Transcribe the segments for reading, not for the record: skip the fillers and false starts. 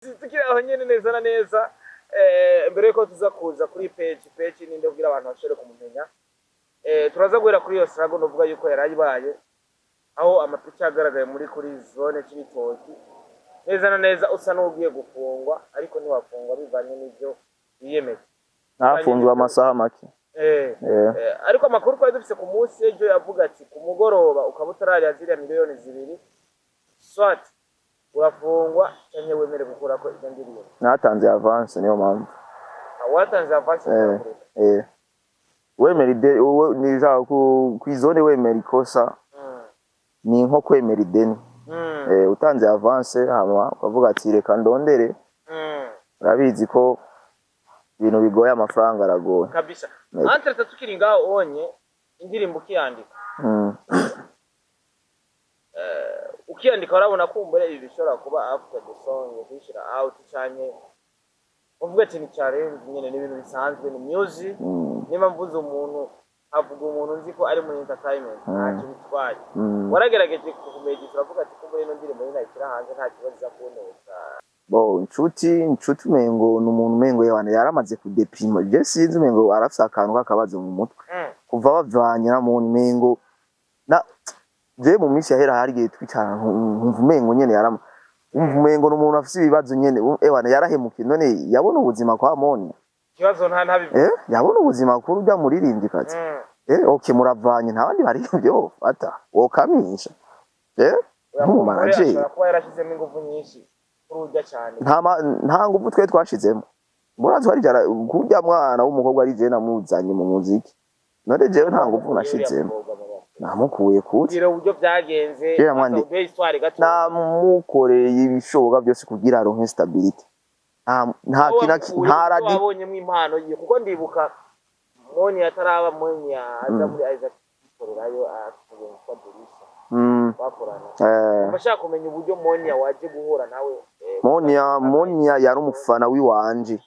Tukiri aho nyene neza na neza, mbere yuko tuza kuza kuri page ninde kugira abantu bashobore kumumenya, turaza guhera kuri iyo struggle novuga yuko yarayibaye, aho amapica yagaragaye muri kuri zone Cibitoki, neza na neza usa n'ugiye gufungwa, ariko ntiwafungwa bivanye n'ivyo wiyemeje. Nafunzwe amasaha make. Ariko amakuru twari dufise ku munsi ejo yavuga ati ku mugoroba ukaba utarariha ziriya miliyoni 2, soit urafungwa canke wemere gukurako izo ndirimbo. Natanze avance, niyo mpamvu. Watanze avance? Urakureka. Wemera ide wowe ni ku kw'izone, wemera ikosa ni nko kwemera ideni. Utanze avance, hama ukavuga ati reka ndondere, urabizi ko ibintu bigoye, amafaranga aragoye. Kabisa. Yego. Entre tukiri ngaho onye, indirimbo ukiyandika, ukiyandika urabona kumbure ibi bishobora kuba after the song kuyishira out, canke uvuga ati ni challenge nyene, ni ibintu bisanzwe, ni music? Niba mvuze umuntu, avuga umuntu nzi ko ari muri entertainment, ntacyo bitwaye. Waragerageje kumediza, uravuga ati kumbure ino ndirimbo ninayishyira hanze nta kibazo iza kunteza? Bo inshuti umengo ni umuntu, umengo yewana yaramaze kudepima, je sinzi, umengo arafise akantu k'akabazo mu mutwe. Kuva bavanye na muntu, umengo na je mu minsi yahera hari igihe twicara nkumva umengo nyene yarama, umva umengo ni umuntu afise ibibazo nyene. Ewana yarahemukiye, none yabona ubuzima kwa Moni. Ikibazo nta ntabivuga. Yabona ubuzima kuri urya muririmvyikazi. Okay, muravanye, nta bandi baririmbyi wofata wokamisha nk'umumanager. Ashobora kuba yarashyizemo ingufu nyinshi kuri urya cyane. Nta nguvu twe twashizemo, murazi ko ari jara kurya mwana w'umukobwa ari je namuzanye mu muziki, none jewe nta nguvu nashizemo, namukuye kure. Kugira uburyo byagenze. Kera uduhe histoire gato. Namukoreye ibishoboka byose kugira aronke stability, nta Wowe kintu wamukuye, nta radi. Wabonyemo impano yiwe, kuko ndibuka Moni ataraba Moni aza muri Isaac gukorerayo, afite umugenzi witwa Dorisa bakorana. Bashaka kumenya uburyo Monia waje guhura nawe. Monia yari umufana wiwanje,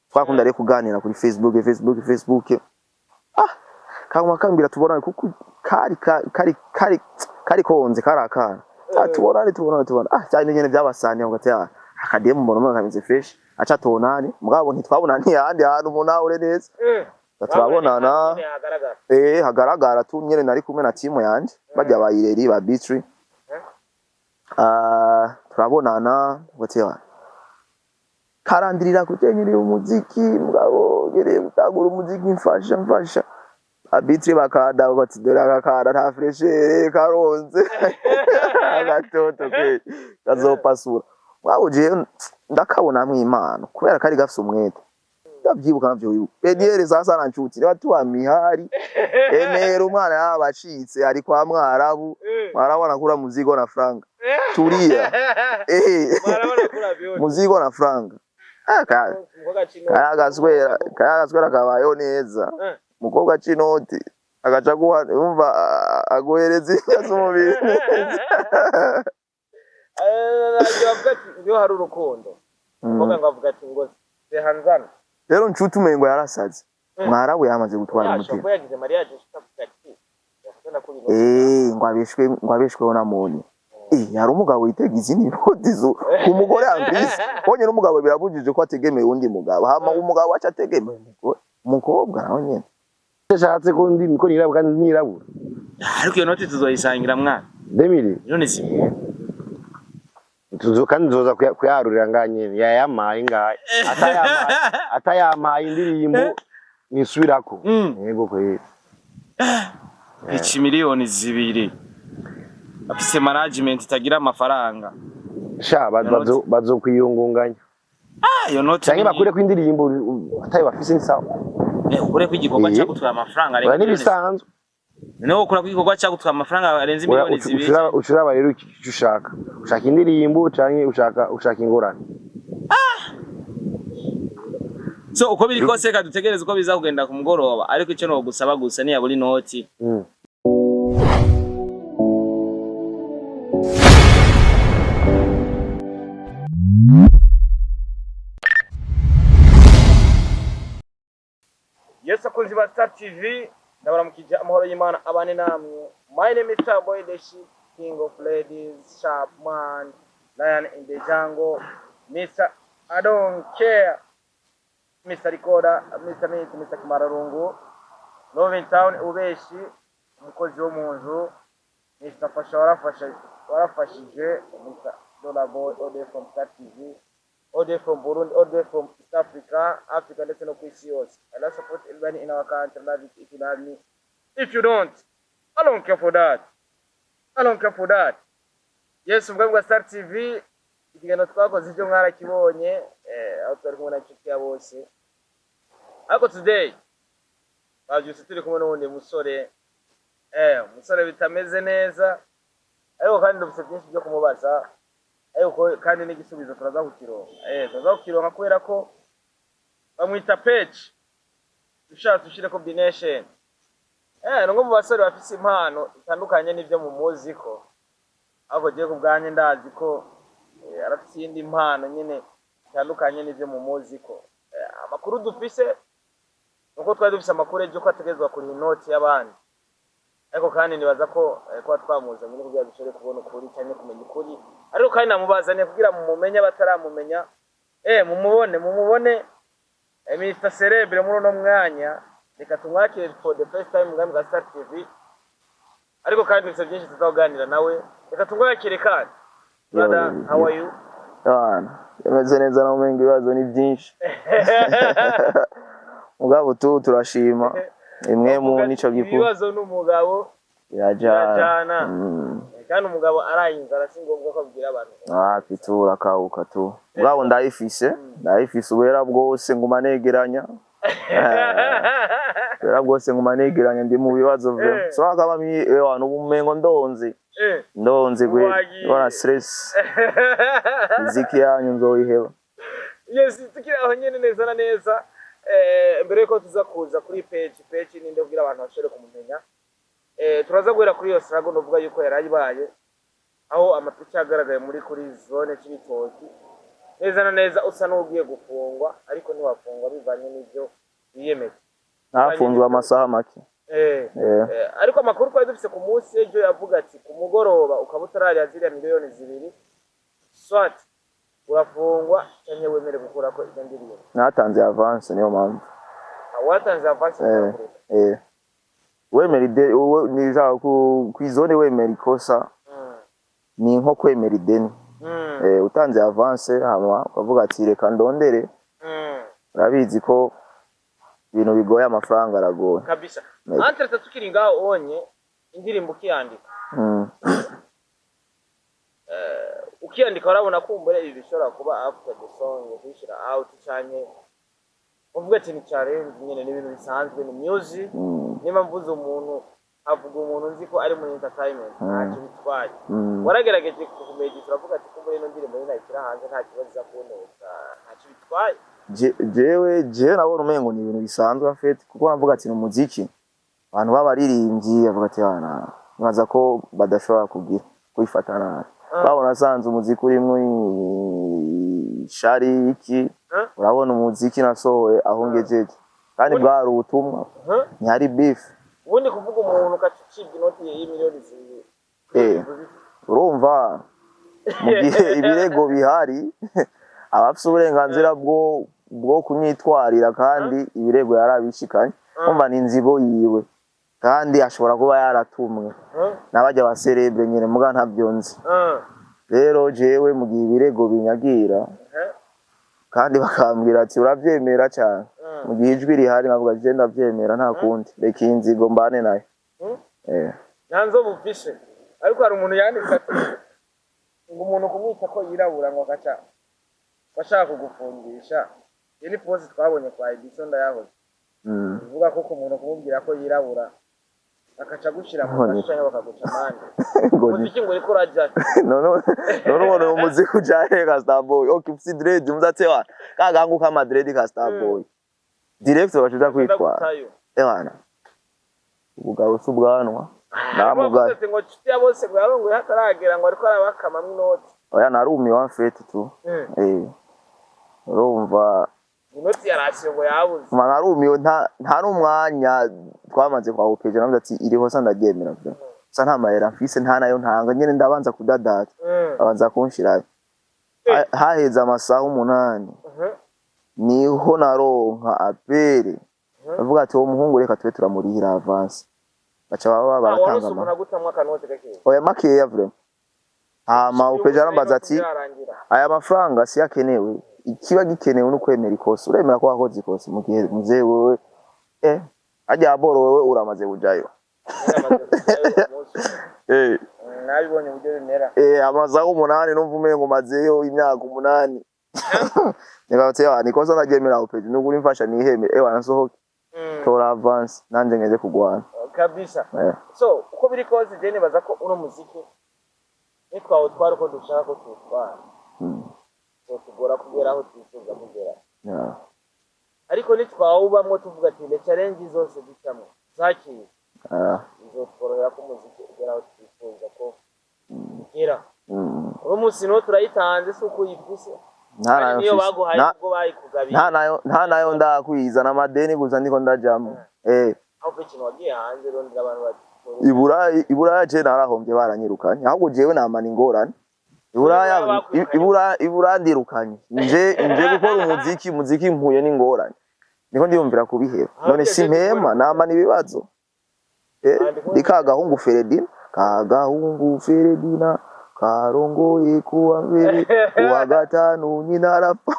twakunda rero kuganira kuri Facebook, Facebook, Facebook, kaguma kambwira tubonane, kuko kari kari konze kari akana. Tubonane, tubonane, tubonane. Cyane nyene byabasaniye ngo ati akademu mbona umengo kameze fresh, aca tubonane, mugabo ntitwabonaniye ahandi hantu umuntu ahure neza. Turabonana. Nyene hagaragara. Hagaragara tu nyene, nari kumwe na timu yanje, bajya ba Ireri ba Bitri. Turabonana ngo ati karandirira kujenyerera umuziki, mugabo ngereye gutangura umuziki, mfasha, mfasha. Abitri bakanda bati dore akakanda nta freshere karonze agatoto ke kazopasura, mugabo jewe ndakabonamwo impano kubera kari gafise umwete, ndavyibuka navyo wibuka Peniel. Sasa na nshuti niba tuwa mihari emera umwana yabacitse ari kwa Mwarabu. Mwarabu anakula muzigo na franga, tulia. Mwarabona kuri abioni. Muzigo na franga. Umukobwa Chino. Kaya gaswera kabayeho neza. Umukobwa c'inoti agaca guha, umva, aguhereza indya z'umubiri neza. Bavuga ati iyo hari urukundo, umukobwa ngo avuga ati ngo sehanzana. Rero nshuti umengo yarasaze. Mwarabu yamaze gutwara Yashobora umutima. kuba yagize mariage, avuga ati yakunda kuri. Ngo abeshweho na Moni. Hari umugabo witega izindi noti zo ku mugore ambise bonye n'umugabo, birabujije ko ategemeye uwundi mugabo, hama umugabo aca ategemeye umugore, umukobwa nawe nyene. Ashatse ko ndi ko nirabura kandi nirabura. Ariko iyo noti tuzoyisangira mwana. 2000. Miliyoni 2. Tuzo kandi nzoza kuyaharurira ngaha nyene, yayamaye ngaha, atayamaye, atayamaye indirimbo nisubirako. Yego kweli. Ici miliyoni 2 afise management itagira amafaranga. Sha bazokwiyungunganya. Iyo noti canke bakureko indirimbo atayo bafise, ni sawa. Ukure ko igikorwa cyagutwara amafaranga Oya, arenga miliyoni. n'ibisanzwe. Noneho ukura ko igikorwa cyagutwara amafaranga arenze Oya, miliyoni 2. Ucuraba rero icyo ushaka, ushaka indirimbo canke ushaka ingorane? So uko biri kose, reka dutegereze uko biza kugenda ku mugoroba, ariko icyo nogusaba gusa niyabura inoti. Yes, akunzi ba Star TV, ndabaramukije, amahoro y'Imana abane namwe. My name is Starboy the Ship, King of Ladies, Sharp Man, Lion in the Jungle, Mr. I don't care. Mr. Recorder, Mr. Mint, Mr. Kimararungu, Loving Town, Ubeshi, umukozi wo mu nzu, Mr. Fasha warafasha warafashije, Mr. Dollar Boy, all the way from Star TV, all the way from Burundi, all the way from East Africa, Africa ndetse no ku isi yose. I love support everybody in our country, love it if you love me. If you don't, I don't care for that. I don't care for that. Yes, ubwo bwa Star TV, ikiganiro twakoze ibyo mwarakibonye, aho twari kumwe na inshuti ya bose. Ariko today babyutse turi kumwe n'uwundi musore, umusore bitameze neza, ariko kandi dufite byinshi byo kumubaza, ariko kandi n'igisubizo turaza kukironka. Turaza kukironka kubera ko bamwita Page. Ushatse ushire combination. Ni umwe mu basore bafise impano itandukanye n'ivyo mumuzi ko. Ariko jewe ku bwanjye ndazi ko arafise iyindi mpano nyene itandukanye n'ivyo mumuzi ko. Amakuru dufise nuko twari dufise amakuru ejo ko ategerezwa kuriha inoti y'abandi. Ariko kandi nibaza ko kuba twamuzanye no kugira dushobore kubona ukuri canke kumenya ukuri. Ariko kandi namubazaniye kugira mumumenye abataramumenya. Mumubone, mumubone, Mr. Cerebre muri uno mwanya. Reka tumwakire for the first time mu bwa Star TV. Ariko kandi dufise byinshi tuzaganira nawe. Reka tumwakire kandi. Brother, Yo, how are you? Bana, yameze neza naho umenga ibibazo ni byinshi. Mugabo tu turashima. Imwe mu nico gikuru. Ibibazo n'umugabo Birajana. birajana. Kandi umugabo araye inzara si ngombwa ko abwira abantu. Wapi tu, urakawuka tu. Mugabo ndayifise ubuhera bwose nguma negeranya. Ubuhera bwose nguma negeranya, ndi mu bibazo vyo. So akaba mi ewa nubumengo ndonze. Ndonze gwe. Wagiye. Bora stress. Miziki yanyu nzoyiheba. Yes, tukiri aho nyene neza na neza, mbere yuko tuza kuza kuri page ninde kugira abantu bashobore kumumenya, turaza guhera kuri iyo struggle novuga yuko yarayibaye, aho amapica yagaragaye muri kuri zone Cibitoki, neza na neza usa n'ugiye gufungwa, ariko ntiwafungwa bivanye n'ivyo wiyemeje. Nafunzwe amasaha make. Ariko amakuru twari dufise ku munsi ejo yavuga ati ku mugoroba ukaba utarariha ziriya miliyoni 2, soit urafungwa canke wemere gukurako izo ndirimbo. Natanze avance, niyo mpamvu. Watanze avance? Bakakureka? Eh. Wemera ide wowe ni ku kw'izone, wemera ikosa ni nko kwemera ideni. Utanze avance hama ukavuga ati reka ndondere, urabizi ko ibintu bigoye, amafaranga aragoye. Kabisa. Maybe. Entre tukiri ngaho onye, indirimbo ukiyandika, ukiyandika urabona kumbure ibi bishobora kuba after the song kuyishira out canke uvuga ati ni challenge nyene, ni ibintu bisanzwe, ni music. Niba mvuze umuntu, avuga umuntu nzi ko ari muri entertainment, ntacyo bitwaye. Waragerageje kumedita uravuga ati kumbure ino ndirimbo ninayishyira hanze nta kibazo iza kunteza, ntacyo bitwaye? Jewe nabona umengo ni ibintu bisanzwe en fait, kuko navuga ati ni umuziki, abantu b'abaririmbyi avuga ati ana nibaza ko badashobora kugira kwifata nabi. Babona asanze umuziki urimwo ishari iki. Urabona umuziki nasohoye aho ngejeje, kandi bwari ubutumwa, ntihari beef. Ubundi kuvuga umuntu ukacibwa inoti y'imiliyoni 2? Urumva mu gihe ibirego bihari, abafise uburenganzira bwo kunyitwarira, kandi ibirego yarabishikanye, umva ni inzigo yiwe, kandi ashobora kuba yaratumwe n'abajya ba célèbre nyene, muga ntabyo nzi. Rero jewe mu gihe ibirego binyagira kandi bakambwira ati uravyemera cyane, mu gihe ijwi rihari navuga je ndavyemera, nta kundi, reka iyi nzigo mbane nayo. Nta nzoba ufise, ariko hari umuntu yanditse ati ngo umuntu kumwica ko yirabura, ngo agaca bashaka kugufungisha. Iyo ni post twabonye kwa Edison ndayahoze, bivuga ko ku muntu kumubwira ko yirabura bakaca gushira mu None. kasho canke bakaguca amande. Ngo ni Umuziki ngo uriko uraja. None ubona uwo muziki ujahe ka Starboy? Okay, ufise dread muzatewa kagangu kama dread ka Starboy direct bacuza kwitwara. Ndagutayo. Ewana, ubugabo si ubwanwa. Namugaye Namugaye. ati ngo nshuti ya bose ngo yarongoye hataragera, ngo ariko arabakamamwo inoti. Oya, narumiwe en fait tu. Urumva Inoti ya ration ngo yabuze. Ma narumiwe, nta n'umwanya twamaze kwa opeje, navuze ati iriho sa ndaryemera vyo sa nta mahera mfise, nta nayo ntanga nyene, ndabanza kudadata, babanza kunshirayo. Haheze amasaha 8, niho naronka appel, bavuga ati uwo muhungu reka tube turamurihira avance, baca baba baratanga Waronse ama umuntu agutamwo akanoti gakeya? Oya, makeya vraiment. Hama upeje arambaza ati aya mafaranga si yakenewe, ikiba gikenewe ni ukwemera ikosa. Uremera ko wakoze ikosa mu gihe muzee wewe harya boro wewe uramaze kujayo. Nabibonye uburyo bimera. Amasaha 8, numva umengo mazeyo imyaka 8. Nikabatse ya nikosa ndaryemera, upeje nukuri mfasha niheme, ewa nsohoke, tora avance nanje ngeze kugwana. Kabisa. So uko biri kose, je nibaza ko uno muziki nitwawutwara uko dushaka ko tuwutwara, tugora kugera aho twifuza kugera, ariko nitwawubamwo tuvuga ati le challenge zose ducamwo zakira, bizotworohera ko umuziki ugera aho twifuza ko ugera. Uno munsi niwo turayitanze, si uko uyifise. Nta Kandi nayo niyo mfise. baguhaye, ubwo bayikugabiye. Nta nayo ndakwiza n'amadeni gusa ndiko ndajamwo. Aho ko ikintu wagiye hanze rondera abantu batora. Iburaya je narahombye, baranyirukanye. Ahubwo jewe namana ingorane iburaya. Iburaya bakwirukanye? Iburaya ndirukanye, nje gukora umuziki mpuye n'ingorane, niko ndiyumvira kubiheba. Ah, None ugeze simpema, gukora- namana ibibazo. Ndi Ndi kagahungu Feredina, kagahungu Feredina karongoye kuwa mbere, kuwa gatanu nyina arapfa,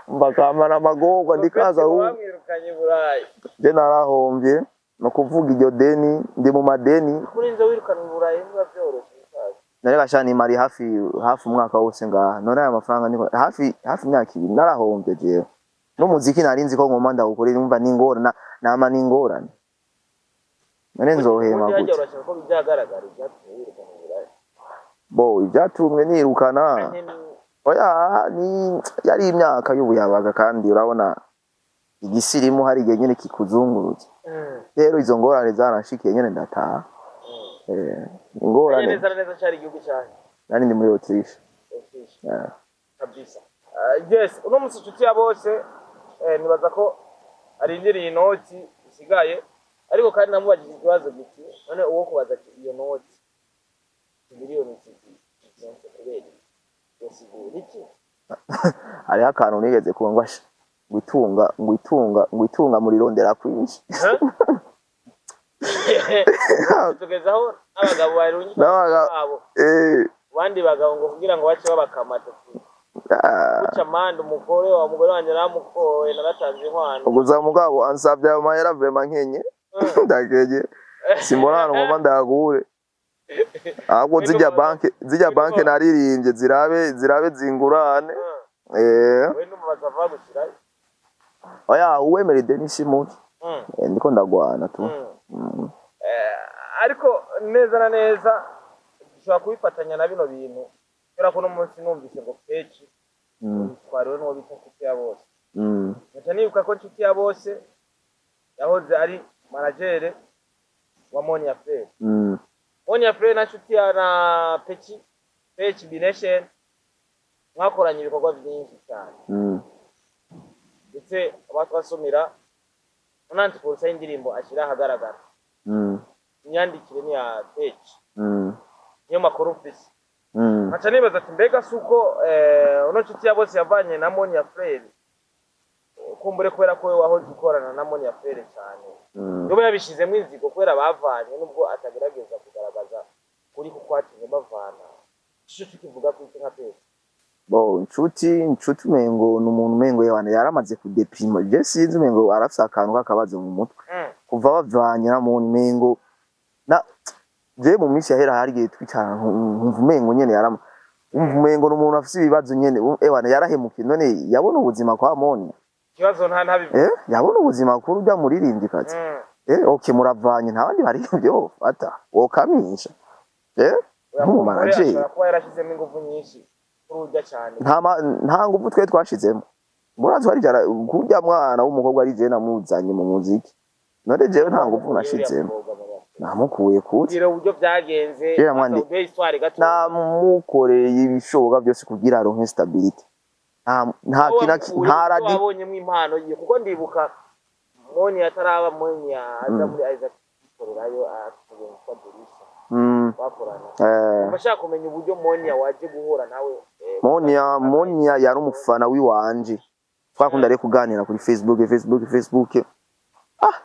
mba kamara amagorwa, ndi kagahungu. Bamwirukanye i Burayi. Je narahombye, no kuvuga iryo deni, ndi mu madeni. Kurinze wirukanwa i Burayi ntibiba byoroshye, musaza. Nari bashani mari hafi hafi umwaka wose ngaha, none aya mafaranga niko hafi hafi imyaka 2 narahombye. Jewe n'umuziki nari nzi ko ngomba ndawukorera, umva n'ingorane, nama n'ingorane, none nzohema Ubundi hajya gute? urashaka ko bizagaragara ibyatumye wirukanwa i Burayi? Bo ibyatumwe nirukana, Canke ni oya, ni yari imyaka y'ubuyabaga, kandi urabona igisirimu hari igihe nyene kikuzungurutse. Rero izo ngorane zaranshikiriye nyene ndataha. Ingorane Neza na neza cyari igihugu cyane? Nari ndi muri Autriche. Autriche. Yeah. Kabisa. Yes, uno munsi inshuti ya bose, nibaza ko arindiriye inoti isigaye, ariko kandi namubajije ikibazo giti none uwo kubaza ati iyo noti miliyoni zironse kubera iki, yosigura iki? Hariho akantu nigeze kuba ngo asha ngo itunga, ngo itunga, ngo itunga murirondera kwinshi. Tugezaho n'abagabo barungika babo abandi bagabo ngo kugira ngo bace babakamata, guca amande umugore wa mugore wanjye naramukoye, naratanze inkwano. Gusa mugabo ansavye ayo mahera, vraiment nkenye, ndakenye, simbona ahantu ngomba ndayakure. Ahubwo zijya banke naririmbye zirabe zingurane. We n'umubaza ava gushyirayo. Oya, uwemera ideni si mubi. Ndiko ndagwana tu. Ariko neza na neza dushobora kubifatanya na bino bintu, kubera ko uno munsi numvise ngo peki twariwe n'uwo bita Nshuti ya Bose, nkaca nibuka ko Nshuti ya Bose yahoze ari manager wa Monia Fleur. Monia Fleur na Nshuti ya na Peki Bination mwakoranye ibikorwa byinshi cyane, ndetse abatwasumira unanti y'indirimbo ashyira ahagaragara, imyandikire ni ya Peki, niyo makuru mfise. Nkaca nibaza ati mbega si uko uno Nshuti ya Bose yavanye na Monia Fleur, kumbure kubera ko we wahoze ukorana na Monia Fleur cyane, yoba yabishizemo inzigo kubera bavanye, nubwo atagerageza kugaragaza kuri kuko hatumye bavana. Ico tukivuga ku nka Peki? Bo Nshuti umengo ni umuntu umengo yewana yaramaze kudeprima. Je sinzi, umengo arafise akantu k'akabazo mu mutwe. Kuva bavanye na muntu umengo na je mu minsi yahera hari igihe twicara nkumva umengo nyene yarama, umva umengo ni umuntu afise ibibazo nyene. Ewana yarahemukiye, none yabona ubuzima kwa Moni. Ikibazo nta ntabivuga. Yabona ubuzima kuri urya muririmvyikazi. Okay, muravanye, nta bandi baririmbyi wofata wokamisha nk'umumanajeri. Ashobora kuba yarashyizemo ingufu nyinshi kuri urya cyane. Nta nguvu twe twashizemo, murazi ko ari jara kurya mwana w'umukobwa ari je namuzanye mu muziki. None jewe nta nguvu nashizemo, namukuye kure. Kugira uburyo byagenze. Kera uduhe histoire gato. Namukoreye ibishoboka byose kugira aronke stability. Nta Wowe kina wamukuye, nta radi wabonyemo impano yiwe, kuko ndibuka Moni ataraba Moni aza muri Isaac ikorerayo afite witwa Dorisa. Bakorana. Eh, Bashaka kumenya uburyo Monia waje guhura nawe. Monia yari umufana wiwanje, twakunda rero kuganira kuri Facebook, Facebook, Facebook. Ah,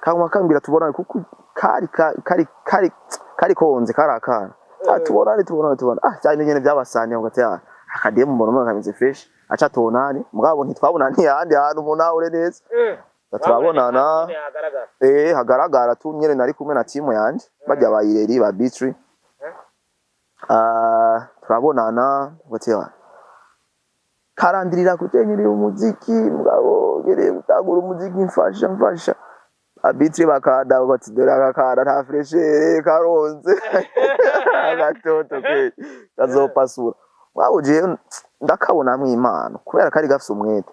kaguma kambwira tubonane, kuko kari kari kari kari konze kari akana. Ah, tubonane, tubonane, tubonane. Ah, cyane nyene byabasaniye ngo ati ah, akademu mbona mbona kameze fresh, aca tubonane. Mugabo ntitwabonaniye ahandi hantu umuntu ahure neza. Turabonana. Hagaragara. Eh, hagaragara tu nyene, nari kumwe na timu yanje, bajya ba Ireri, ba Bitri. Ah, turabonana ngo ati ah, karandirira kutenyerera umuziki, mugabo ngereye gutangura umuziki, mfasha, mfasha. Abitri bakanda bati dore aka kana nta fraîcheur, karonze agatoto ke kazopasura. Mugabo jewe ndakabonamwo impano kubera kari gafise umwete.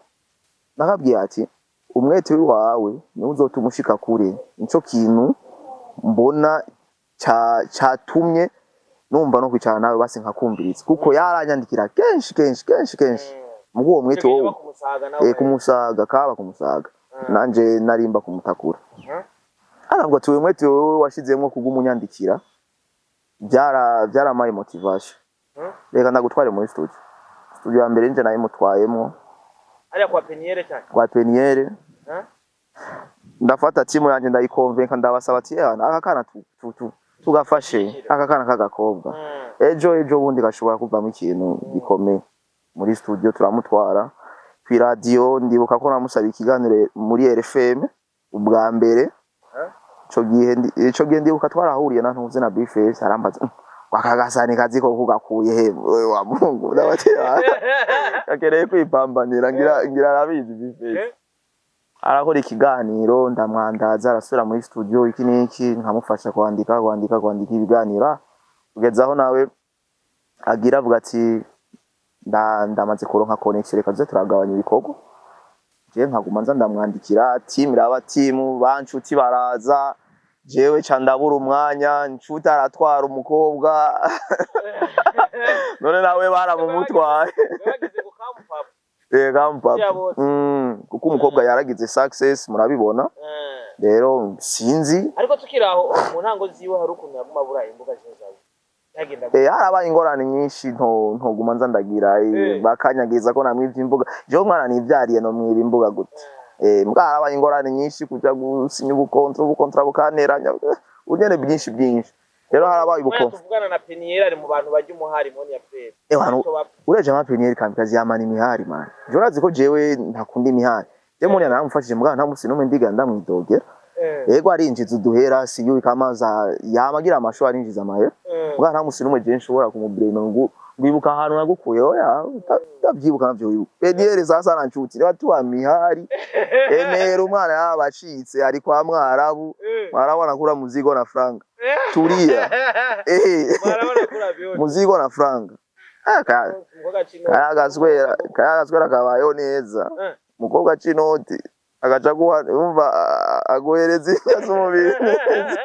Nakabwiye ati umwete wawe niwo uzotuma ushika kure, nico kintu mbona catumye numva no kwicara nawe basi nkakumviriza, kuko yaranyandikira kenshi kenshi kenshi kenshi. Mugo uwo mwete wowe kumusaga nawe. Eh, kumusaga kaba kumusaga, nanje narimba kumutakura. Aravuga ati uyu mwete wowe washizemwo kugumunyandikira byaramaye motivation. Reka ndagutware muri studio. Studio ya mbere nje nayimutwayemwo. Hariya kwa Peniere cyane. Kwa Peniere. Ndafata timu yanje ndayikonvenka, ndabasaba ati "Eh, aka kana tugafashe aka kana k'agakobwa, ejo ejo bundi gashobora kuvamo ikintu gikomeye." Muri studio turamutwara, kw'iradiyo ndibuka ko namusaba ikiganiro muri RFM ubwa mbere. Ico gihe ndibuka twarahuriye na ntuze na Bface, arambaza: "Wakagasani kazi ko kugakuye he wewe wa Mungu?" Ndabati akereye kwipambanira, ngira arabizi Bface. Arakora ikiganiro, ndamwandaza, arasubira muri studio, iki n'iki, nkamufasha kwandika, kwandika, kwandika ibiganiro, kugeza aho nawe agira avuga ati ndamaze kuronka connection, reka tuze turagabanya ibikorwa. Je nkaguma nza ndamwandikira, team iraba team, banshuti baraza, jewe ca ndabura umwanya. Nshuti aratwara umukobwa, none nawe baramumutwaye. Bagize ngo kampapa. Eh, kampapa. Ya bose. Kuko umukobwa yaragize success, murabibona. Rero sinzi. Ariko tukiri aho, mu ntango ziwe hari ukuntu yaguma abura imbuga ziwe zawe yagenda. Eh, harabaye ingorane nyinshi, ntoguma nza ndagira bakanyagiza ko namwivye imbuga. Jewe umwana nivyariye no mwiba imbuga gute? Eh, mbwa harabaye ingorane nyinshi, kuja gusinya ubukontra, ubukontra bukanteranya, unyene byinshi byinshi. Rero harabaye Umwana ubukontra. tuvugana na Peniel ari mu bantu barya umuhari Monia Fleur. Eh, ureje ama Peniel kamikazi yamana imihari man. Je urazi ko jewe ntakunda imihari. Je Monia naramufashije, mugabo nta musi n'umwe ndiga ndamwidogera. Yego, arinjiza uduhera, siyuwi kamaza yamagira amasho, arinjiza amahera. Mugabo nta musi n'umwe je nshobora kumublame ngo wibuka ahantu nagukuye. Oya, utavyibuka navyo wibuka. Peniel sasa na nshuti niba tuwa mihari emera umwana yabacitse ari kwa Mwarabu. Mwarabu anakula muzigo na franga, tulia eh. Mwarabona kura byose. Muzigo na franga. Ah, Umukobwa kino. Kaya gaswera kabayeho neza. Umukobwa c'inoti agaca guha, umva, aguhereza indya z'umubiri neza.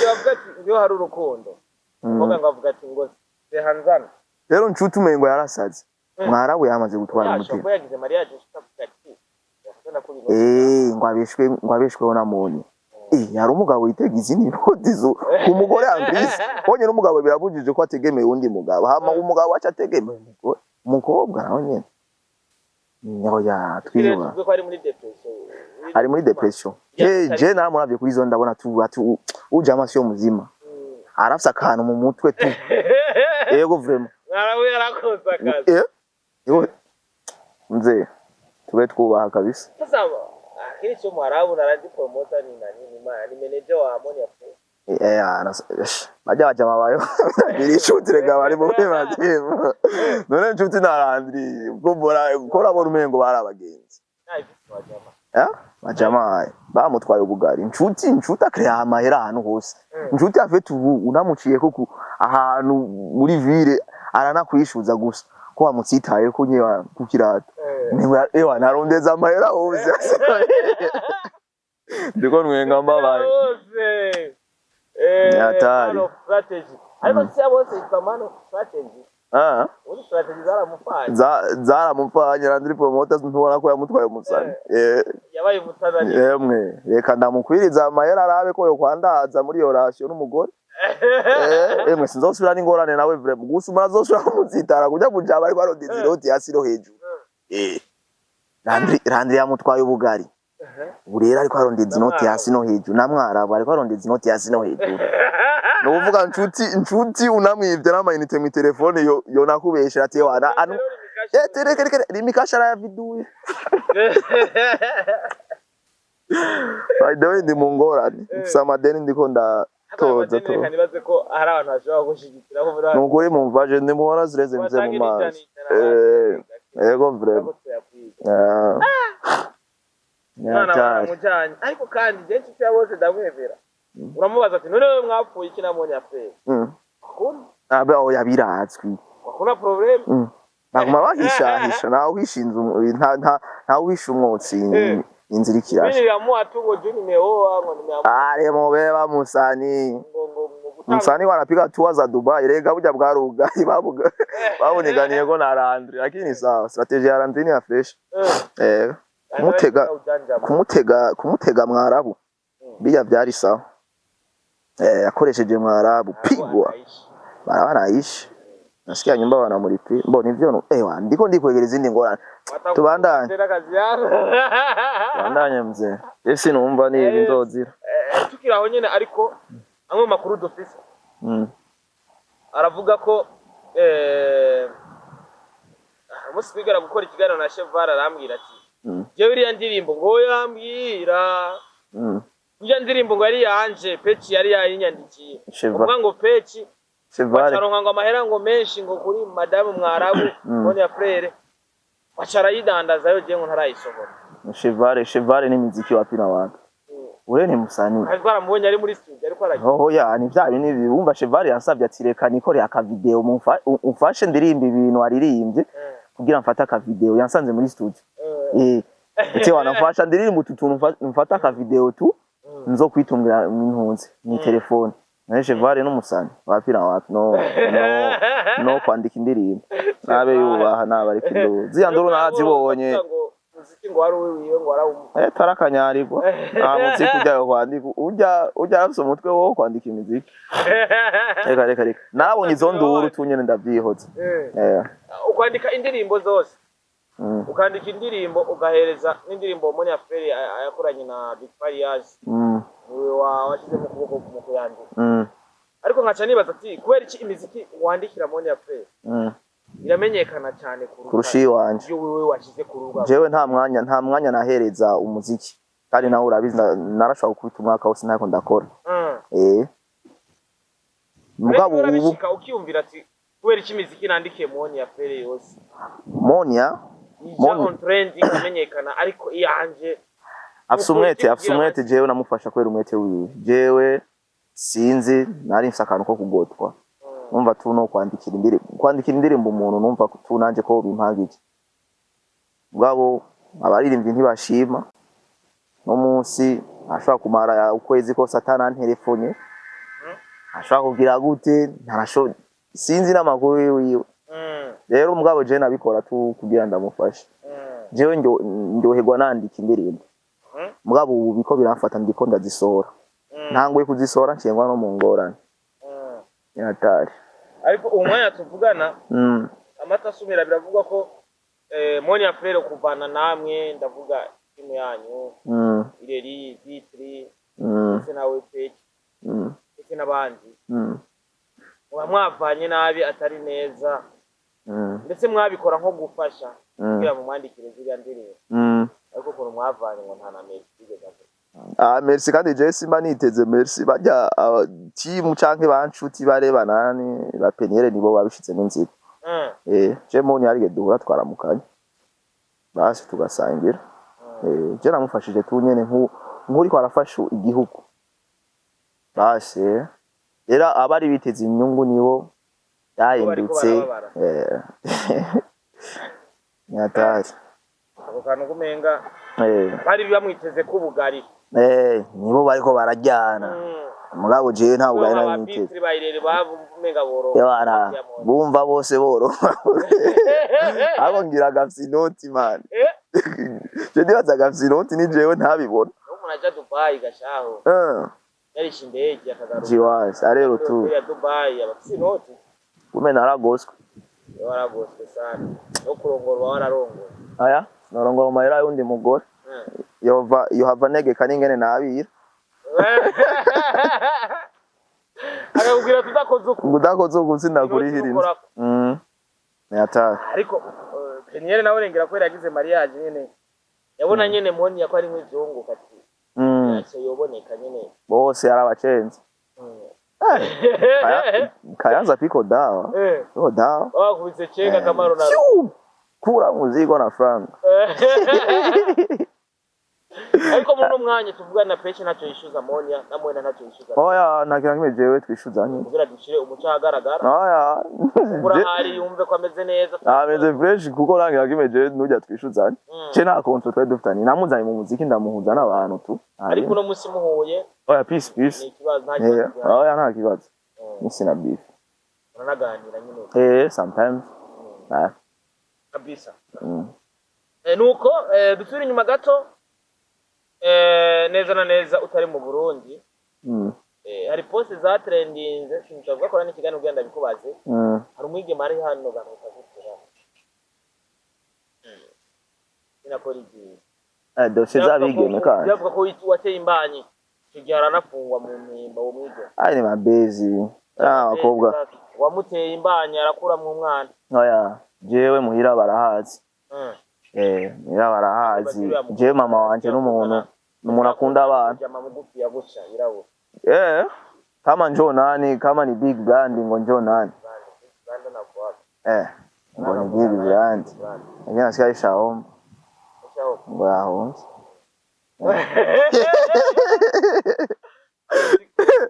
Bavuga ati iyo hari urukundo. Umukobwa ngo avuga ati ngo sehanzana. Rero nshuti umengo yarasaze. Mwarabu yamaze gutwara Yashobora umutima. kuba yagize mariage, avuga ati yakunda ko ibintu. Eh, ngo abeshweho na Moni. Eh, hari umugabo witega izindi noti zo ku mugore ambise honyine. Umugabo birabujije ko ategemeye uwundi mugabo, hama umugabo aca ategemeye umugore, umukobwa nawe nyene oya, twiyuba. Tuvuge ko ari muri depression. Ari muri depression. Je naramuravye kuri zo, ndabona tu ati ujama siyo muzima, arafise akantu mu mutwe tu. Yego, vraiment. Mwarabu yarakoze akazi. Eh, yego mzee, tube twubaha kabisa. Sasa kile sio Mwarabu na randi promoter ni nani? Ni manager wa Monia Fleur. Eh, bajya bajama bayo gira inshuti rega bari muri madimu. None inshuti narandiri ubwo mbora ko urabona umengo bari abagenzi. Na ifite wajama. Eh, bajama bamutwaye ubugari. Inshuti akrea amahera ahantu hose. Inshuti afite ubu unamuciye ko ahantu muri ville aranakwishuza gusa ko wamutsitaye ko nyewe kukirata. Ewa, narondeza amahera hose, ndiko nwenga mbabaye. Bose. Ni hatari. Man of strategy. Ariko si bose yitwa man of strategy. Ah. Ubundi strategy zaramupfanye. Zaramupfanye Landry Promoter, ntubona ko yamutwaye umusani? Eh. Yabaye umutanzania. Yemwe, reka ndamukwiriza amahera arabe ko yokwandaza muri iyo ration n'umugore. Eh, emwe, sinzosubira n'ingorane nawe vraiment. Gusa umuntu azosubira kumuzitara kuja kujaba ariko arondeza inoti hasi no hejuru. Eh, Landry yamutwaye ubugari. Ubu rero ariko arondeza inoti hasi no hejuru, namwarabu ariko arondeza inoti hasi no hejuru. Ni ukuvuga nshuti, nshuti, unamwivye n'amayinite mu telefone yo yo nakubeshera ati wana anu eh tereke reke rimikasha arayaviduye. By the way, ndi mu ngorane, mfise amadeni ndiko ndatoza to. Reka nibaze ko hari abantu bashobora gushigikira ko muri Ni ukuri mumvaje ndimuhora zireze mvye mu maso. Eh, ego vraiment. Ah. Umwana Nyatari. baramujanye, ariko kandi je nshuti ya bose ndamwemera. Uramubaza ati: "None wewe mwapfuye iki?" Namubonye apfuye. Akunda. Abe oya, birazwi. Akunda problème. Baguma bahishahisha, ntawe uhisha inzu, ntawe uhisha umwotsi inzira ikirasha. Mimi niliamua tu ngo juu nimeoa, ngo nimeamua. Ale mubeba musani. Ngo gutanga. Musani wanapiga tour za Dubai, rega burya bwarugaye babuga babuniganiye ko na Landry, lakini sawa, strategy ya Landry ni ya fresh. Eh, kumutega ujanja. kumutega mwarabu bijya byari sawa. Eh, yakoresheje mwarabu pigwa barabana ishi nasikia nyumba wanamulipia mbo nivyo no eh ndiko ndikwegera izindi ngorane. Tubandanye. Tena kazi yako. Tubandanye mzee, ese numva ni ibi nzozira. Eh, tukiri aho nyene, ariko amwe mu makuru dufise aravuga ko umunsi twigera gukora ikiganiro na Cheval arambwira ati: "Jewe iriya ndirimbo," ngo yambwira, "iriya ndirimbo ngo yari yanje, Peci yari yayinyandikiye." Cheval. Uvuga ngo Peci Cheval. bacaronka ngo amahera ngo menshi ngo kuri madamu Mwarabu Monia Frere, baca arayidandaza yo, jewe ngo ntarayisohora. Cheval, Cheval ni muziki wapi na wapi, ure ni musanii. Kandi twaramubonye ari muri studio ariko aragira. Hoho ya ni vya bintu ibi wumva Cheval yansabye ati: "Reka nikore aka video umfashe ndirimba ibintu waririmbye kugira mfate aka video." Yansanze muri studio. Eh, ati: "Wanafasha ndirimba utu tuntu, mfate aka video tu nzo kwitungira impunzi ni telefone." Naye Cheval n'umusani wapi na wapi, no kwandika indirimbo nabe yubaha nabe ariko induru ziya nduru narazibonye. Ngo muziki ngo wari uwiwe, ngo warawumuha. Eh, tarakanyarigwa, nta muziki ujya kwandika, ujya arafise umutwe wo kwandika imiziki. Reka reka reka, narabonye izo nduru tu nyene ndavyihoza. Eh. Ukwandika indirimbo zose, ukandika indirimbo ugahereza n'indirimbo Monia Frere yakoranye na Big Farious, niwe washyizemo ukuboko mu kuyandika? Ariko nkaca nibaza ati: kubera iki imiziki wandikira Monia Frere iramenyekana cyane kurusha iwanje? Iyo wewe washyize ku rubuga. Jewe nta mwanya nahereza umuziki, kandi nawe urabizi, narashobora gukubita umwaka wose ntako ndakora. Eh, mugabo Rero ubu urabishika ukiyumvira ati: kubera iki imiziki nandikiye Monia Frere yose Monia ija Monia on trend ikamenyekana, ariko iyanje? Afise umwete, afise umwete. Jewe namufasha kubera umwete wiwe. Jewe sinzi, nari mfise akantu ko kugotwa. Numva tu no kwandikira indirimbo, kwandikira indirimbo umuntu, numva tu nanje ko bimpagije. Mugabo abaririmbyi ntibashima. No munsi ashobora kumara ukwezi kose atananterefonye, ashobora kugira gute, ntarasho sinzi n'amakuru yiwe. Rero mugabo jewe nabikora tu kugira ndamufashe. Jewe ndyoherwa nandika indirimbo. Mugabo ubu biko biramfata, ndiko ndazisohora. Ntanguye kuzisohora ncengwa no mu ngorane. Yatari. Ariko uwo mwanya tuvugana, amata asumira, biravugwa ko Monia Frere kuvana namwe, ndavuga timu yanyu, Ireri Vitri, ndetse nawe Peki, ndetse n'abandi, muba mwavanye nabi atari neza, ndetse mwabikora nko gufasha kugira ngo mwandikire ziriya ndirimbo, ariko ukuntu mwavanye ngo nta na merci bigeze avuga. Ah, merci kandi je simba niteze merci. Barya aba team canke banshuti bare banani ba Peniel nibo babishizemo inzira. Eh, je Moni arige duhura twaramukanye basi tugasangira. Eh, je namufashije tu nyene nkuriko arafasha igihugu basi. Rero abari biteze inyungu nibo yahindutse. Barababara. Eh, nyatari. Ako kantu kumenga Eh. bari bamwiteze ko ubugari. Eh, nibo bariko barajyana. Mugabo jewe nta bugari nari niteze. Ababitri bayirere bavumenga boro. Yabana bumva bose boro, abo ngira gafise inoti, man. Je ndibaza gafise inoti, ni jewe ntabibona. Umuntu aja Dubai gashaho, yarisha indege akagaruka. Jiwasi arero tu. Ya Dubai abafise inoti. Kume naragoswe. Waragoswe sana, no kurongorwa wararongoye. Aya, norongora mu mahera y'undi mugore. Yova yohava negeka n'ingene nabira. Akakubwira tudakoze uku. Ngo udakoze uku sindakurihira inzu. Ukorako. Ni hatari. Ariko Peniel nawe rengera ko yagize mariage nyene, yabona nyene moni yako ari nk'ivyunguka ati ntacyo yoboneka nyene. Bose yarabacenze. Kayanza piko dawa. Piko dawa. Bakubise cenga kamaro na Fiu! Kura muzigo na franga. Ariko muri uno mwanya tuvugana na Peshe ntacyo yishyuza Monia, na Mwena ntacyo yishyuza. Oya, nta kintu na kimwe jewe twishuzanye. Kugira dushire umuco ahagaragara. Oya. Urahari yumve ko ameze neza. Ameze fresh, kuko nta kintu na kimwe jewe nujya twishuzanye. Je nta konto twari dufitanye. Namuzanye mu muziki, ndamuhuza n'abantu tu. Ariko uno munsi muhuye Oya, peace, peace. ni ikibazo, nta Eh, kibazo gihari. oya, nta kibazo. Nisi na beef. Muranaganira nyine. Eh, sometimes. Ah. Kabisa. Nuko dusubire inyuma gato, neza na neza utari mu Burundi, hari post za trendinze, sinshobora gukora n'ikiganiro kugira ndabikubaze. Hari umwigeme ari hano garuka gutera sinakora igihe. Eh, dosiye z'abigeme kandi. Byavuga ko wateye imbanyi, icyo gihe aranafungwa mu mpimba uwo mwigeme. Ai, ni mabezi. Ah, abakobwa. Wamuteye imbanyi arakuramwo umwana. Oya, jewe muhira barahazi. Eh, muhira barahazi. Jewe mama wanje n'umuntu akunda abana. Jama mugufi ya gutya yirabura. Eh, kama njoo nani, kama ni big brand ngo njoo nani. Brand na kwa Eh, ngo ni big brand. Lakini nasikia ishaomba Ushaomba. ngo yahomvye.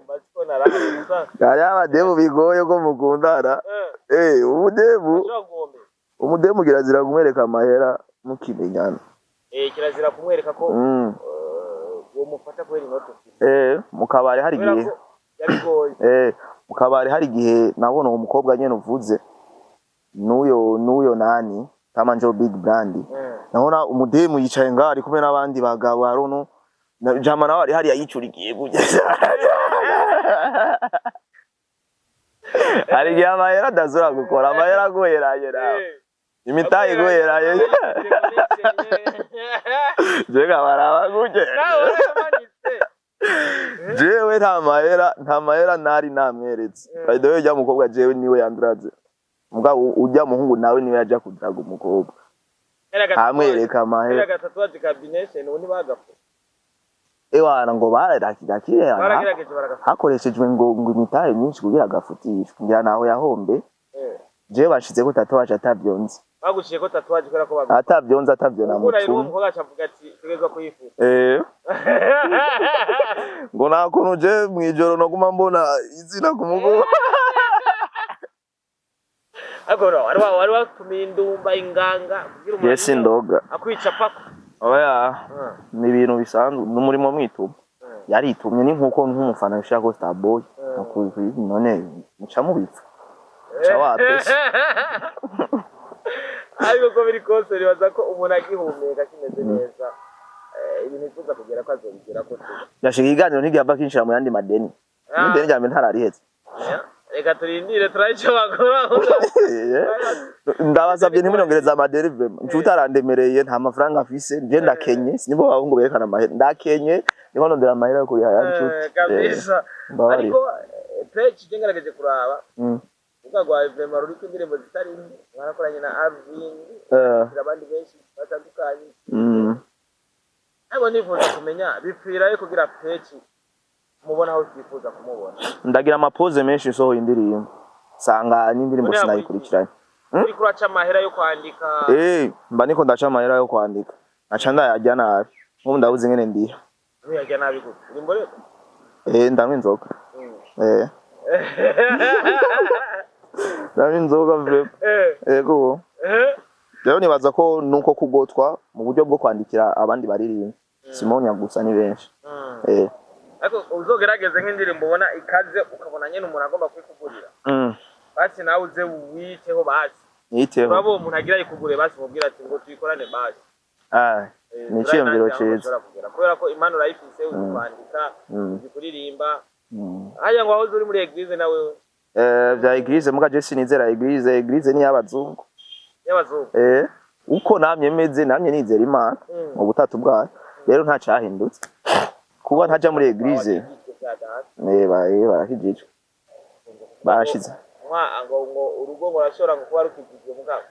Basiko narara. Hariho abademu bigoye ko mukundana. Eh, umudemu, Ushobora guhomba. umudemu kirazira kumwereka amahera mukimenyana. Eh, kirazira kumwereka ko uwo mufata kubera inoti ufite. Eh, mu kabari hari Kubera igihe ko yabigoye. Eh, mu kabari hari igihe nabona uwo mukobwa nyene uvuze n'uyo nani kama njo big brand. Nabona umudemu yicaye ngaho ari kumwe n'abandi bagabo, haruno na jama nawe ari hariya yicurikiye gutya. Hari igihe amahera adazura gukora, amahera aguheranye nawe, imitahe iguheranye, jewe nkabaraba gutya. Nawe waramanitse. Jewe nta mahera nari namweretse. By the way, ujya mukobwa jewe niwe yanduraze, mugabo ujya muhungu nawe niwe yaja kudraga umukobwa amwereka amahera. Gatatu kabinese ubu ntibagapfa. Ewana, ngo bararakirakiye. Baragerageje baragapfa. Hakoreshejwe ngo imitahe myinshi kugira agafutishwe, ngira naho yahombe. Jewe bashizeko tatouage atavyonze. Baguciye ko tatouage kubera ko baguciye. Atavyonze, atavyo Ubwo rero uwo namutumye. mukobwa acavuga ati tegerezwa kuyifuza. Eh, ngo nta kuntu je mw'ijoro noguma mbona izina ku mugongo. Ariko no, wari watumiye indumba, inganga kugira umuntu Je sindoga. akwica pako. Oya, ni ibintu bisanzwe, ni umurimo mwituma. Yaritumye, ni nkuko nk'umufana ushaka ko Starboy none muca mubipfa muca wapese. Ariko uko biri kose nibaza ko umuntu agihumeka kimeze neza, ibintu yifuza kugera ko azobigera ko tu. Yashika ikiganiro ntigihava kinshira mu yandi madeni, n'ideni rya mbere ntarariheze. Reka turindire turabe icyo bakora. Ndabasabye ntimunyongereze amadeni vraiment, nshuti arandemereye, nta mafaranga afise, nje ndakenye, sinibo bahungu berekana amahera, ndakenye, ndiko ndondera amahera yo kuriha ya nshuti. Kabisa. Mbabarira. Ariko page je ngerageje kuraba urubuga rwawe vraiment ruriko indirimbo zitari nke, mwarakoranye na Alvin, abandi benshi batandukanye. Ariko nifuza kumenya bipfirayo kugira page mubona aho twifuza kumubona. Ndagira amapoze menshi nsohoye indirimbo, sanga n'indirimbo Buriya sinayikurikiranye. Uriko uraca amahera yo kwandika. Eh, mba niko ndaca amahera yo kwandika, nkaca ndayarya nabi, nk'ubu ndabuze ingene ndiha. Ntuyarya nabi gute? Uri mboreko? Eh, ndanywa inzoga. Eh, ndanywa inzoga vraiment. Yego. Rero nibaza ko nuko kugotwa mu buryo bwo kwandikira abandi baririmba, Simonya gusa, ni benshi. Eh. Ariko uzogerageze nk'indirimbo ubona ikaze, ukabona nyene umuntu agomba kuyikugurira, basi nawe uze witeho basi. Niteho. Uraba uwo muntu agira ayikugure, basi mubwira ati ngo tuyikorane basi. Ah, ni iciyumviro turabe nanjye aho ciza. bashobora kugera, kubera ko impano urayifise, uzi kwandika, uzi kuririmba. Haya, ngo wahoze uri muri église nawe? Eh, vya église muga je sinizera église. Église ni y'abazungu. Y'abazungu. Eh, uko namye meze, namye nizera Imana mu butatu bwayo. Rero nta cahindutse kuba ntaja muri église. Wakijijwe vya data. Eh, barakijijwe, barashize. Nka ngo urugo ngo rashobora ngo kuba rukijijwe, mugabo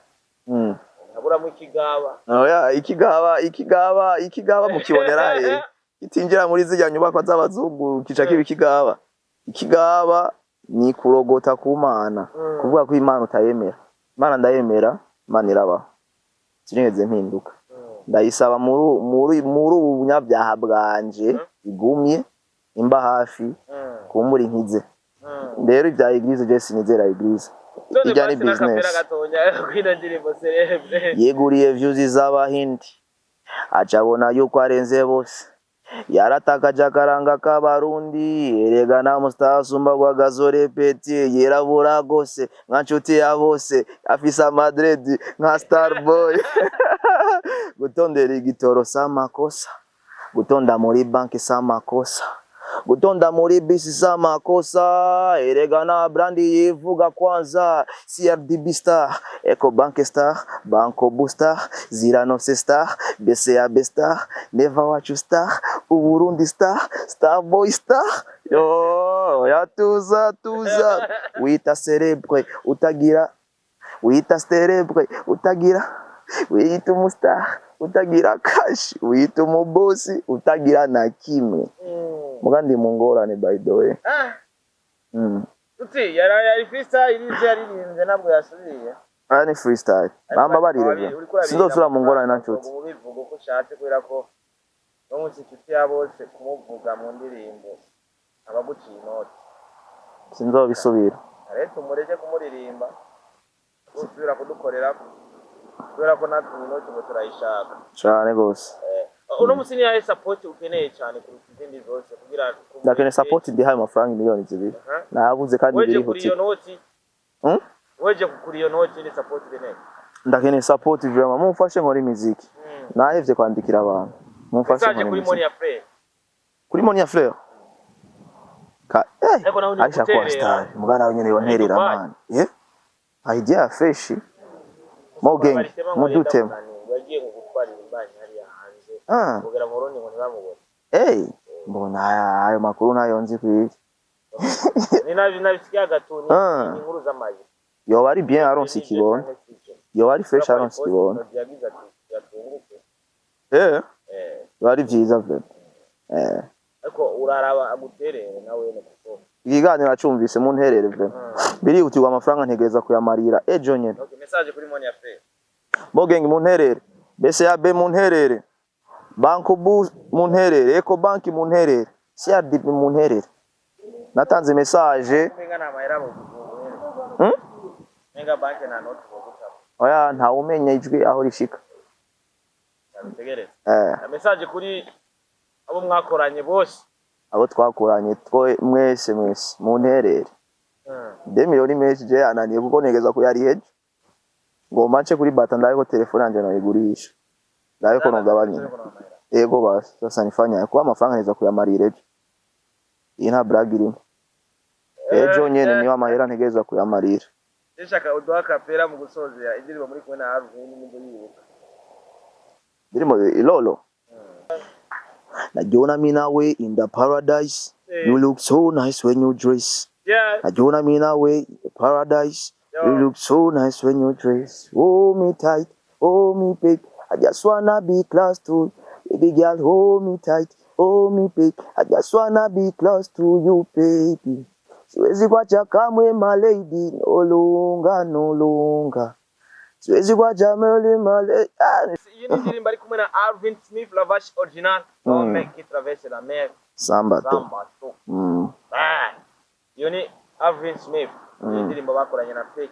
ntaburamo ikigaba. Oya, ikigaba, ikigaba, ikigaba mukibonera he? Kitinjira muri zirya nyubakwa z'abazungu kica kiba ikigaba. Ikigaba ni kurogota ku Mana, kuvuga ko Imana utayemera. Imana ndayemera, Imana irabaho, sinigeze mpinduka. Ndayisaba muri ubu bunyabyaha bwanje igumye imba hafi, kumbura inkize. Rero ibya église, je sinizera église. None Ijya ni basi n'akapera business. gatonya kwino ndirimbo célèbre. Yeguriye views z'abahindi, aca abona yuko arenze bose, yaratakaje akaranga k'abarundi. Erega nta mustasumba gwa gazore peti, yirabura gose nka nshuti ya bose, afise amadredi nka starboy. Gutondera igitoro s'amakosa, gutonda muri banki s'amakosa, gutonda muri bisi s'amakosa. Erega na brandi yivuga kwanza: CRDB star, Ecobank star, Banco star, Ziranose star, BCAB star, Neva Wacu star, Uburundi star, Starboy star. Yo yatuza tuza wita célèbre utagira, wita célèbre utagira, wiyita umustar utagira cash, wiyita umubosi utagira na kimwe. Muga ndi mu ngorane, by the way. Ah, Mm. Tuti yari freestyle ivyo yaririmbye, ntabwo yasubiye. Aya ni freestyle, bamba barire, sinzosubira mu ngorane na nshuti. Ubivuga uko ushatse, kubera ko no munsi inshuti ya bose kumuvuga mu ndirimbo abaguciye inoti. Sinzobisubira. Rero umureke kumuririmba, usubira kudukorera, kubera ko natwe inoti ngo turayishaka. Cane gose. Uno munsi niyahe support ukeneye cyane kuruta izindi zose kugira Ndakeneye support, ndihaye amafaranga 2 miliyoni. Nabuze kandi Weje kuri iyo birihutirwa. noti. Hmm? Weje kuri iyo noti ni support ukeneye. Ndakeneye support vraiment, mumfashe nkora imiziki. Nahevye kwandikira abantu, mumfashe Message nkora kuri imiziki. Monia Fleur. Kuri Monia Fleur ka Ariko nawe ni Aisha kuwa guterera. star mugana nawe nyene yonterera. Dubai. Man, idea fresh mo gang mudutemo. Yagiye ngo gutwarira imbanyi hariya hanze, kugera mu Burundi ngo ntibamubone. Mbona ayo makuru ntayo nzi kwiri. Ni nabi nabisikiye gatuni. Ni inkuru z'amazi. Yoba ari bien aronse ikibondo, yoba ari fresh aronse ikibondo. Yagize ati yatunguke. Yoba ari vyiza vraiment. Ariko uraraba aguterere nawe ne kuko Ikiganiro acumvise, munterere vraiment. Birihutirwa, amafaranga ntegereza kuyamarira ejo nyene. Okay, message kuri Monia Fleur. Mogeng munterere, BCAB munterere, Banco Bu munterere, Ecobank munterere, CRDB munterere. Natanze message. Umenga nta mahera mu kuzungu. Menga banke nta noti boguta. Oya, ntawe umenya ijwi aho rishika. Ntabitegereza. Eh. Message kuri abo mwakoranye bose. Abo twakoranye twe mwese, mwese munterere. 2 miliyoni menshi je yananiye kuko ntegeza kuyariha ejo. Ngomba nce kuri bata ndabe ko telefone yanje noyigurisha, ndabe ko nogabanya. Ego basi, sasa nifanya kuba amafaranga neza kuyamarira ejo. Iyi nta brag irimo, ejo nyene niyo amahera ntegereza kuyamarira. Ndashaka uduha kapera mu gusozera indirimbo muri kumwe na Alvin nimba yibuka. Birimo ilolo. Najiona mi nawe in the paradise. You look so nice when you dress. Najiona mi nawe in the paradise. You look so nice when you dress. Hold me tight, hold me babe, I just wanna be close to you. Baby girl, hold me tight, hold me babe, I just wanna be close to you, baby. Siwezi kuacha kamwe, my lady, no longer, no longer. Siwezi kuacha mwele, my lady. Ah, Iyi ni indirimbo ari kumwe na Alvin Smith Lavash original. L'homme qui traverse la mer. Samba to. Samba to. Ah. Iyo ni Alvin Smith. Iyi ndirimbo bakoranye na Fake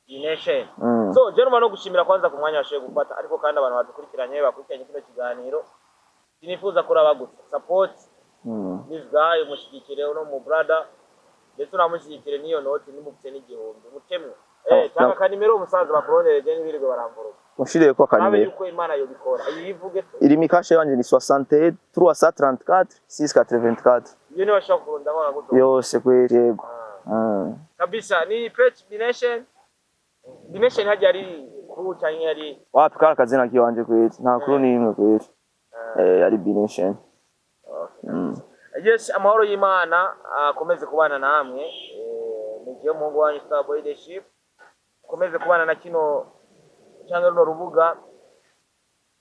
Nation. So je numva no gushimira kwanza ku mwanya washoboye gufata, ariko kandi abantu badukurikiranye, bakurikiranye kino kiganiro, sinifuza kuraba gusa support. This guy umushyigikire, uno mu brother, ndetse unamushyigikire n'iyo noti nimufite n'igihumbi mutemwe. Oh, Cyangwa no. akanimero umusaza bakurondereje n'ibirirwe baramvuruka. Mushireko Nabe akanimero. yuko Imana yobikora, yivuge tu. Iri mikashe yanje ni 61 334 684. Iyo niba bashobora kurunda bakagutora. Yose kweli, yego. Ah. Mm. Kabisa ni page Bination. Bination hajya ari kuru cyangwa ari Wapi, kari akazina kiwanje kweli, nta kuru n'imwe kweli. Ari Bination. Okay. Yes, amahoro y'Imana akomeze kubana namwe. Ni gihe umuhungu wanyu Starboy Leadership akomeze kubana na kino cyangwa runo rubuga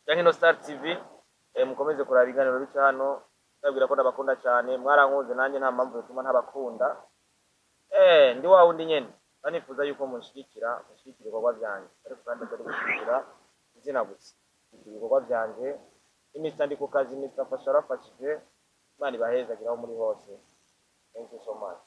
cyangwa ino Star TV. Mukomeze kuraba ibiganiro bica hano. Ndabwira ko ndabakunda cyane, mwarankunze, nanjye nta mpamvu zituma ntabakunda. Ndi wa wundi nyene banifuza yuko munshyigikira ibikorwa byanjye, ariko kandi atari gushyigikira izina gusa, gushyigikira ibikorwa byanjye. Imitsi ndi ku kazi, imitsi afasha, yarafashije. Imana ibahezagira aho muri hose. Thank you so much.